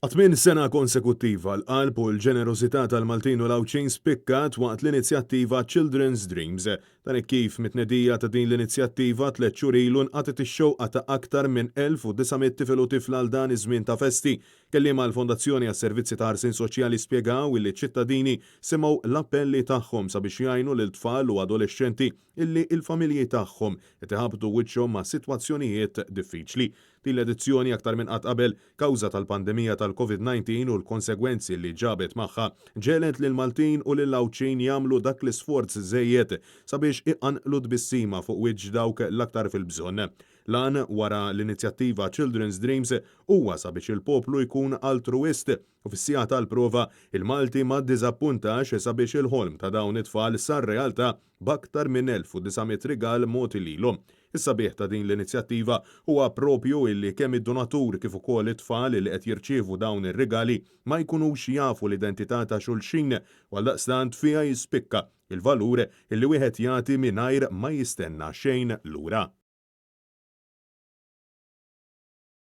Għat-tmien sena konsekuttiva, l-qalb u l-ġenerożità tal-Maltin u l-Għawdxin spikkat waqt l-inizjattiva Children's Dreams. Dan hekk kif mit-tnedija ta' din l-inizjattiva tlett xhur ilu nqatgħet ix-xewqa ta' aktar minn 1,900 tifel u tifla għal dan iż-żmien ta' festi. Kelliema għall-Fondazzjoni għas-Servizzi ta' Ħarsien Soċjali spjegaw illi ċ-ċittadini semgħu l-appelli tagħhom sabiex jgħinu lil tfal u adolexxenti illi l-familji tagħhom qed iħabbtu wiċċhom ma' sitwazzjonijiet diffiċli. Din l-edizzjoni aktar minn qatt qabel, kawża tal-pandemija tal-Covid 19 u l-konsegwenzi li ġabet magħha, ġegħlet lill-Maltin u lill-Għawdxin jagħmlu dak l-isforz żejjed sabiex iqanqlu tbissima fuq wiċċ dawk l-aktar fil-bżonn. L-għan wara l-inizjattiva Children's Dreams huwa sabiex il-poplu jkun altruwist u fis-siegħa tal-prova, il-Malti ma ddiżappuntax sabiex il-ħolm ta' dawn it-tfal sar realtà b'aktar minn 1,900 rigal mogħti lilhom. Is-sabiħ ta' din l-inizjattiva huwa proprju illi kemm id-donatur kif ukoll it-tfal li qed jirċievu dawn ir-rigali ma jkunux jafu l-identità ta' xulxin u għaldaqstant fiha jispikka l-valur illi wieħed jagħti mingħajr ma jistenna xejn lura.